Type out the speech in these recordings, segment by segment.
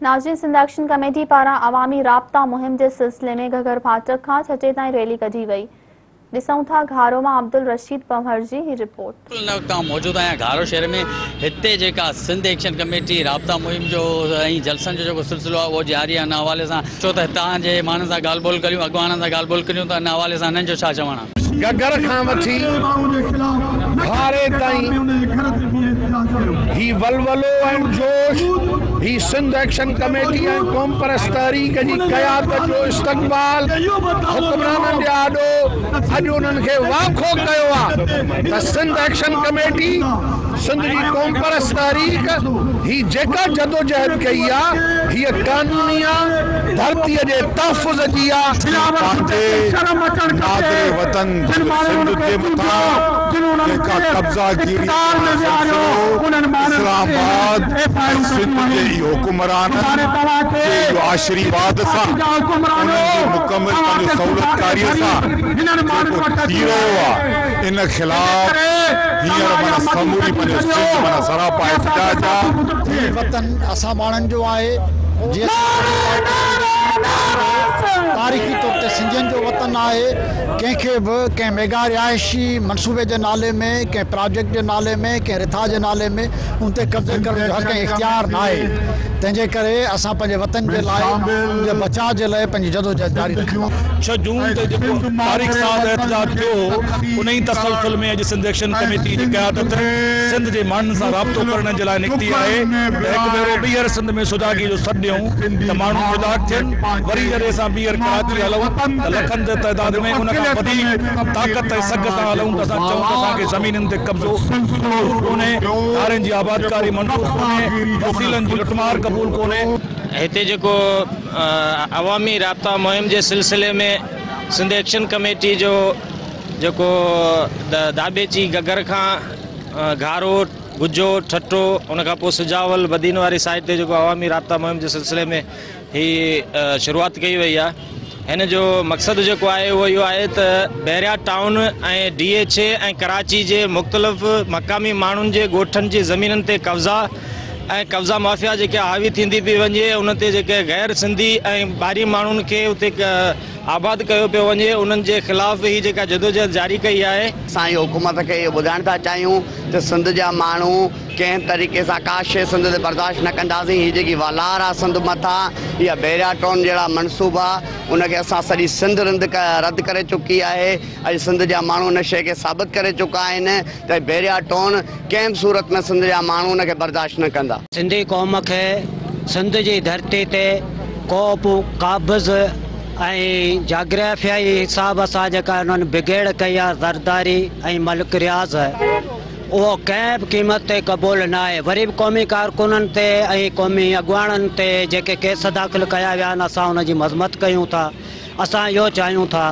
ناظرين Sindh action committee پاران عوامي رابطا مهم جي سلسلي ۾ گهگهر ڦاٽڪ کان ٺٽي تائين ريلي ڪڍي وئي. ڏسون ٿا گهارو مان عبدالرشيد پنهور جي هي رپورٽ. هن وقت آئون موجود آهيان گهارو شهر ۾ هتي جيڪا سنڌ ايڪشن ڪميٽي رابطا مهم جو ۽ جلسن جو جيڪو سلسلو آهي اهو جاري آهي ان حوالي سان ڇو ته هتان جي ماڻهن سان ڳالهه ٻولهه ڪريون اڳواڻن سان ڳالهه ٻولهه ڪريون ته ان حوالي سان هنن جو ڇا چوڻ آهي. گهگهر کان وٺي گهاري تائين هي ولولو ۽ جوش، هي سنڌ ايڪشن ڪميٽي ۽ قومپرست تحريڪ جي قيادت جو استقبال حڪمرانن جي آڏو اڄ انهن کي واکو ڪيو آ ته سنڌ ايڪشن ڪميٽي، سنڌ جي قومپرست تحريڪ هي جيڪا جدوجهد ڪئي آ هيء قانوني آ، ڌرتيء جي تحفظ جي آ. پنهنجي مادر وطن سنڌ جي مٿان جيڪا قبضا گيري جو سلسلو اسلام آباد ۽ سنڌ جي ئي حڪمرانن جي اهو آشريواد سان انهن جي مڪمل پنهنجو سهولتڪاري سان جيڪو ٿي رهيو آ ان خلاف هينئر معنيٰ سموري پنهنجو سنڌ معنيٰ سراپا احتجاج آ. هي وطن اسان ماڻهن جو آهي جيئن تاريخي طور تي سنڌين جو وطن آهي ڪنهن کي به ڪنهن ميگا رهائشي منصوبي جي نالي ۾ ڪنهن پراجيڪٽ جي نالي ۾ ڪنهن رٿا جي نالي ۾ ان تي قبضي ڪرڻ جو حق ۽ اختيار ناهي تنهن جي ڪري اسان پنهنجي وطن جي لاء ان جي بچاء جي لاء پنهنجي جدوجهد جاري رکنداسين. ڇهه جون تي جيڪو تاريخ ساز احتجاج ٿيو هو انهي تسلسل ۾ اڄ سنڌ ايڪشن ڪميٽي جي قيادت سنڌ جي ماڻهن سان رابطو ڪرڻ جي لاء نڪتي آهي ته هڪ ڀيرو ٻيهر سنڌ ۾ سجاڳي جو سڏ ڏيون ته ماڻهو سجاڳ ٿين وري جڏهن اسان ٻيهر ڪراچي هلون ته لکن جي تعداد ۾ ان کان وڌيڪ طاقت ۽ سگهه سان هلون ته اسان چئون ته اسان کي زمينن تي قبضو منظور ڪونهي، ڌارين جي آبادڪاري منظور ڪونهي، وسيلن جي لٽمار قبول ڪونهي. هتي جيڪو عوامي رابطا مهم جي سلسلي ۾ سنڌ ايڪشن ڪميٽي جو جيڪو داٻيچي گگر کان گهارو، گجو، ٺٽو ان کان پوء سجاول، بدين واري سائيڊ تي جيڪو عوامي رابطا مهم جي سلسلي ۾ هي شروعات ڪئي وئي آهي هن جو مقصد جيڪو آهي اهو اهو آهي ته Bahria town ۽ D H A ۽ Karachi جي مختلف مقامي ماڻهن جي ڳوٺن جي زمينن تي قبضا ۽ قبضا مافيا جيڪي حاوي ٿيندي پئي وڃي ان تي جيڪي غير سنڌي ۽ ٻاهرين ماڻهن کي اتي آباد ڪيو پيو وڃي انهن جي خلاف هي جيڪا جدوجهد جاري ڪئي آهي. اسان اهو حڪومت کي اهو ٻڌائڻ ٿا چاهيون ته سنڌ جا ماڻهو ڪنهن به طريقي سان ڪا شيء سنڌ تي برداشت نه ڪنداسين هي جيڪي والار آ سنڌ مٿان اها بحريا ٽائون جهڙا منصوبا ان کي اسان سڄي سنڌ رد ڪري چڪي آهي اڄ سنڌ جا ماڻهو ان شيء کي ثابت ڪري چڪا آهن ته بحريا ٽائون ڪنهن به صورت ۾ سنڌ جا ماڻهو ان کي برداشت نه ڪندا. سنڌي قوم کي سنڌ جي ڌرتي تي ڪو به قابض ۽ جاگرافيائي حساب سان جيڪا انهن بگيڙ ڪئي آهي زرداري ۽ ملڪ رياض اهو ڪنهن به قيمت تي قبول ناهي وري به قومي ڪارڪنن تي ۽ قومي اڳواڻن تي جيڪي ڪيس داخل ڪيا ويا آهن اسان ان جي مذمت ڪيون ٿا اسان اهو چاهيون ٿا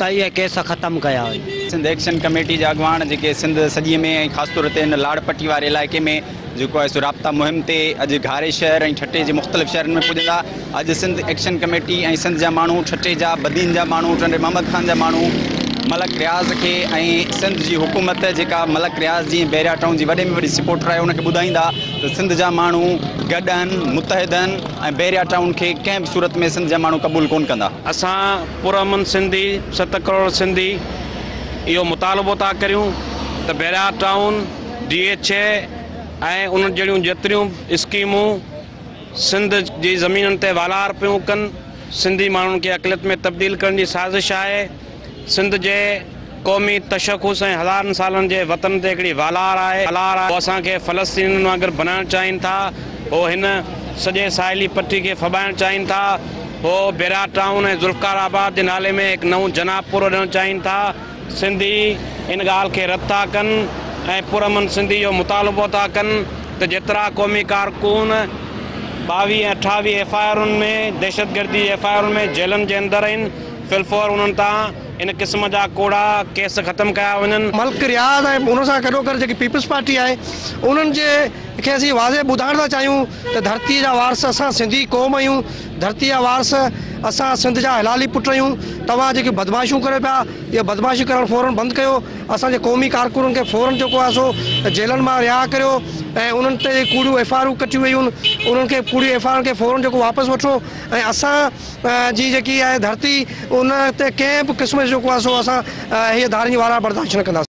ته اهي ڪيس ختم ڪيا وڃن. سنڌ ايڪشن ڪميٽي جا اڳواڻ جيڪي سنڌ سڄي ۾ ۽ خاص طور تي هن لاڙ پٽي واري علائقي ۾ جيڪو آهي سو رابطا مهم تي اڄ گهاري شهر ۽ ٺٽي جي مختلف شهرن ۾ پڄندا اڄ سنڌ ايڪشن ڪميٽي ۽ سنڌ جا ماڻهو ٺٽي جا بدين جا ماڻهو ٽنڊي محمد خان جا ماڻهو ملڪ رياض کي ۽ سنڌ جي حڪومت جيڪا ملڪ رياض جي ۽ بحريا ٽائون جي وڏي ۾ وڏي سپورٽر آهي ان کي ٻڌائيندا ته سنڌ جا ماڻهو گڏ آهن متحد آهن ۽ بحريا ٽائون کي ڪنهن به صورت ۾ سنڌ جا ماڻهو قبول ڪونه ڪندا. اسان پرامن سنڌي ست ڪروڙ سنڌي اهو مطالبو ٿا ڪريون ته بحريا ٽائون، ڊي ايڇ اي ۽ ان جهڙيون جيتريون به اسڪيمون سنڌ جي زمينن تي والار پيون ڪن، سنڌي ماڻهن کي اقليت ۾ تبديل ڪرڻ جي سازش آهي. سنڌ جي قومي تشخص ۽ هزارن سالن جي وطن تي هڪڙي والار آهي، هو اسان کي فلسطينين وانگر بنائڻ چاهين ٿا، هو هن سڄي ساحلي پٽي کي ڦٻائڻ چاهين ٿا، هو بحريا ٽائون ۽ ذوالفقار آباد جي نالي ۾ هڪ نئون جناح پور اڏڻ چاهين ٿا. سنڌي ان ڳالهه کي رد ٿا ڪن ۽ پرامن سنڌي اهو مطالبو ٿا ڪن ته جيترا قومي ڪارڪن ٻاويهه ۽ اٺاويهه ايف I آرن ۾ دهشتگردي جي ايف I آرن ۾ جيلن جي اندر آهن في الفور انهن تان ان قسم جا ڪوڙا ڪيس ختم ڪيا وڃن. ملڪ رياض ۽ ان سان گڏوگڏ جيڪي پيپلز پارٽي آهي انهن جي کي اسين واضح ٻڌائڻ ٿا چاهيون ته ڌرتي جا وارث اسان سنڌي قوم آهيون، ڌرتي جا وارث اسان سنڌ جا حلالي پٽ آهيون، توهان جيڪي بدمعاشيون ڪريو پيا اهي بدمعاشي ڪرڻ فورن بند ڪيو، اسان جي قومي ڪارڪنن کي فورن جيڪو آهي سو جيلن مان رها ڪريو ۽ انهن تي جيڪي ڪوڙيون ايف I آرون ڪٽيون ويون آهن انهن کي ڪوڙيون ايف I آرن کي فورن جيڪو واپس وٺو ۽ اسان جي جيڪي آهي ڌرتي ان تي ڪنهن به قسم جو جيڪو آهي سو اسان هي ڌارين جي والار برداشت نه ڪنداسين.